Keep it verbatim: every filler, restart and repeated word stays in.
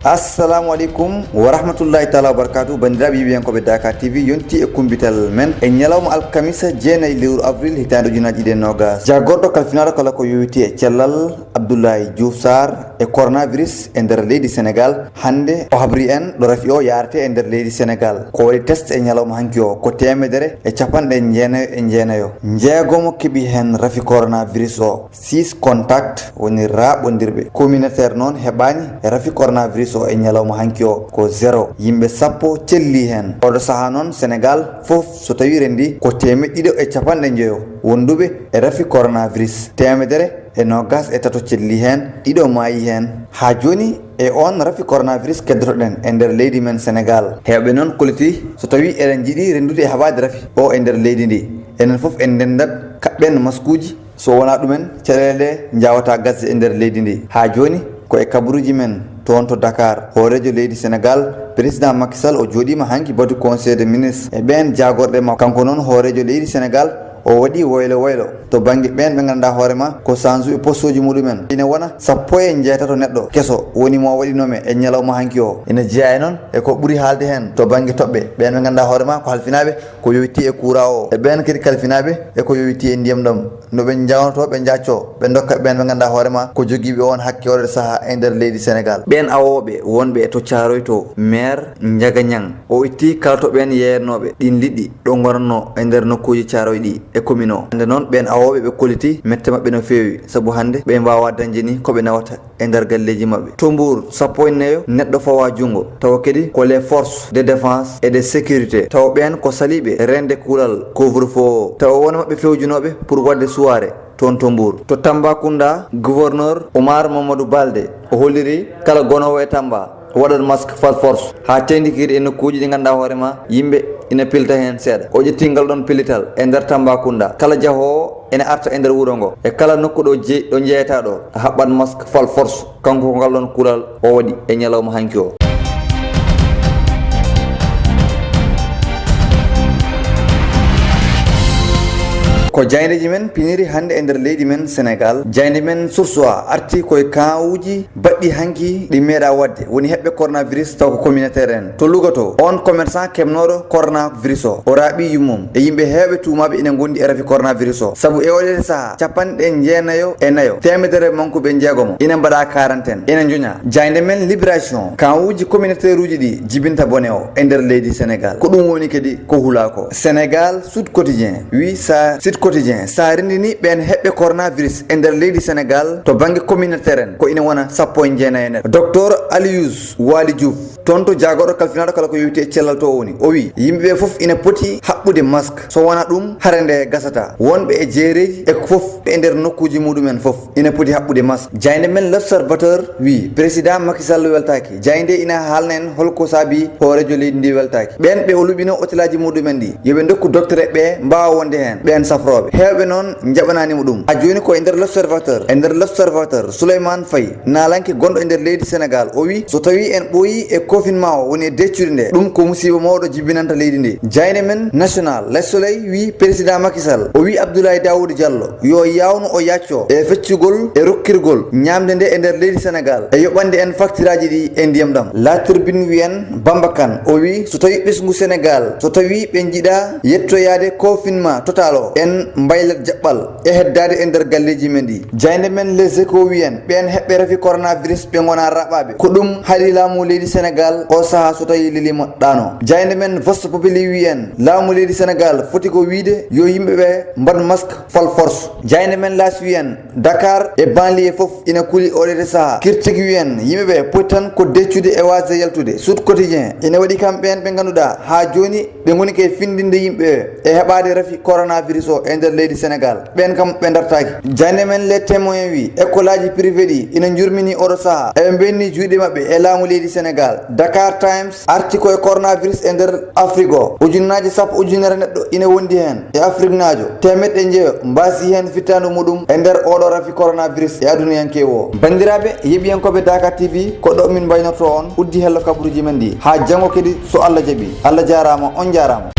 Assalamu aleykum wa rahmatullahi taala wa barakatuh. Banndiraaɓe yiɓiyankooɓe Dakar T V, yonti e kumbital men e ñalawma alkamisa jeenayi lewru avril hitaande ujunaaji ɗiɗi e noogas. Jagorɗo kalfinaaɗo kala ko yowiti e cellal, Abdoulaye Diouf Sarr, e coronavirus e nder leydi Sénégal, hannde o habri en ɗo rafi o yaarete e nder leydi Sénégal. Ko waɗi test e ñalawma hanki o ko teemedere e capanɗe jeenayo e jeenayo. Njeegomo keɓi heen rafi coronavirus o. Six contact woni raaɓondirɓe. Communautaire noon heɓaani e rafi coronavirus o e ñalawma hanki o ko zéro. Yimɓe sappo celli heen. Oɗo sahaa noon Sénégal fof so tawi rendi ko teemeɗɗe ɗiɗo e capanɗe njoyo wonduɓe e rafi coronavirus. Teemedere e noogas e tato celli heen, ɗiɗo maayi heen. Haa jooni e oon rafi coronavirus keddotoɗen e nder leydi men Sénégal. Heewɓe noon koliti so tawi eɗen njiɗi rendude e haɓaade rafi o e nder leydi ndi. Enen fof en ndendat kaɓɓen maskuuji. So wonaa ɗumen, caɗeele ɗe njaawata gasde e nder leydi ndi. Haa jooni, ko e kabaruuji men toon to Dakar, hooreejo leydi Sénégal, président Macky Sall, o jooɗiima hanki batu conseil de ministre e ɓeen jaagorɗe makko. Kanko noon, hooreejo leydi Sénégal, o waɗi woylo woylo to bannge ɓeen ɓe ngannduɗaa hoore ma ko sansuɓe postooji muɗumen. Ina wona sappo e njeetato neɗɗo keso woni mo waɗinoomi e ñalawma hanki o. Ina jeyaa e noon e ko ɓuri haalde heen to bannge toɓɓe, ɓeen ɓe ngannduɗaa hoore ma ko halfinaaɓe ko yowiti e kuuraa o, e ɓeen kadi kalfinaaɓe e ko yowiti e ndiyam ɗam, no ɓe njawnotoo, ɓe njaccoo, ɓe ndokka ɓeen ɓe ngannduɗaa hoore ma ko jogiiɓe oon hakke oɗo sahaa e nder leydi Sénégal. Ɓeen awooɓe wonɓe to Caaroy to, maire Njaga Ñaŋ, o itti kala to ɓeen yeeynooɓe ɗiin liɗɗi ɗo ngonatnoo e nder nokkuuji Caaroy ɗi e commune o. Hannde noon, ɓeen awooɓe ɓe kolliti mette maɓɓe no feewi, sabu hannde ɓe mbaawaa dañde ni ko ɓe nawata e nder galleeji maɓɓe. To Mbuur, sappo e nayo neɗɗo fawaa junngo, tawa kadi ko les forces de défense et de sécurité, tawa ɓeen ko saliiɓe reende kuulal couvre-feu o, tawa won maɓɓe fewjunooɓe pour waɗde suwaare toon to Mbuur. To Tambacounda, gouverneur Oumar Mamadou Baldé, o holliri kala gonoowo e Tamba waɗat masque fal force haa teeŋti kadi e nokkuuji ɗi ngannduɗaa hoore ma yimɓe ina pilta heen seeɗa. O ƴetti ngal ɗoon pellital e nder Tambacounda. Kala jahoowo ene arta e nder wuro ngo, e kala nokku ɗo je-, ɗo jeeyata ɗo, a haɓɓat masque fal force. Kanko ko ngal ɗoon kuulal o waɗi e ñalawma hanki o. Ko jaayndeeji men piniri hannde e nder leydi men Sénégal. Jaaynde men Source A arti koye kaawuuji baɗɗi hanki ɗi meeɗaa waɗde, woni heɓɓe coronavirus taw ko communautaire en. To Louga to, oon commerçant keɓnooɗo coronavirus o, o raaɓi yummum e yimɓe heewɓe tuumaaɓe ina ngondi e rafi coronavirus o. Sabu e oɗo sahaa, capanɗe jeenayo e nayo teemedere mankuɓe njeegomo ina mbaɗa quarantaine, ina njoña. Jaaynde men Libération, kaawuuji communautaire uji ɗi jibinta bone o e nder leydi Sénégal. Ko ɗum woni kadi ko hulaa ko. Sénégal, Sud Quotidien wi sa, Sud Quotidien, sa rendini ɓeen heɓɓe coronavirus e nder leydi Sénégal to bannge communautaire en, ko ina wona sappo e jeenayo neɗɗo. Docteur Aloyse Waly Diouf, toon to jaagorɗo kalfinaaɗo kala ko yowiti e cellal to o woni, o wi yimɓe ɓe fof ina poti haɓɓude masque, so wonaa ɗum hare nde gasata. Wonɓe e jeereeji e fof e nder nokkuuji muɗumen fof ina poti haɓɓude masque. Jaaynde men L'Observateur wi président Macky Sall weltaaki. Jaaynde ina haalna en holko saabi hooreejo leydi ndi weltaaki. Ɓeen ɓe o luɓino otelaaji muɗumen ɗi, yo ɓe ndokku docteur ɓe mbaawa wonde heen, ɓeen safrooɓe. Heewɓe noon njaɓanaani mo ɗum. Haa jooni ko e nder L'Observateur. E nder L'Observateur, Souleymane Faye, naalanke gonɗo e nder leydi Sénégal, o wi so tawi en ɓooyi e confinement o woni e deccude nde, ɗum ko musiba mawɗo jibinanta leydi ndi. Jaaynde men National, Le Soleil wi président Macky Sall, o wi Abdoulaye Daouda Diallo yo yaawnu o yacco e feccugol e rokkirgol ñaamde nde e nder leydi Sénégal e yoɓande en facturaaji ɗi e ndiyam ɗam. La Tribune wi en Bamba Kane, o wi so tawi ɓesngu Sénégal, so tawi ɓe njiɗa yettoyaade confinement total o, en mbaylat jaɓɓal e heddaade e nder galleeji men ɗi. Jaaynde men Les Échos wi en ɓeen heɓɓe rafi coronavirus ɓe ngonaa raɓɓaaɓe. Ko ɗum haɗi laamu leydi Sénégal o sahaa so tawi lelima ɗaano. Jaaynde men Vox Populi wi en laamu leydi Sénégal foti ko wiyde yo yimɓe ɓe mbaɗ masque fal force. Jaaynde men L'As wi en Dakar e banlieue fof ina kuli oɗo sahaa. Critique wi en yimɓe ɓe poti tan ko deccude e waasde yaltude. Sud Quotidien ina waɗi kam ɓeen ɓe ngannduɗaa haa jooni ɓe ngoni koye findinde yimɓe e heɓaade rafi coronavirus o e nder leydi Sénégal. Ɓeen kam ɓe dartaaki. Jaaynde men Les Témoins wi école aji privé ɗi ina njurmini oɗo sahaa. Eɓe mbenni juuɗe maɓɓe e laamu leydi Sénégal. Dakar Times arti koye coronavirus e nder Afrique o. Ujunnaaje sappo ujunere neɗɗo ina wondi heen e Afriknaajo. Teemeɗɗe njeyo mbaasi heen fittaandu muɗum e nder oɗo rafi coronavirus e aduniyankeewo o. Banndiraaɓe yeɓiyankooɓe Dakar T V, ko ɗo min mbaynorto on uddi hello kabaruuji men ɗi. Haa janngo kadi so Allah jaɓi. Allah jaaraama, on njaaraama.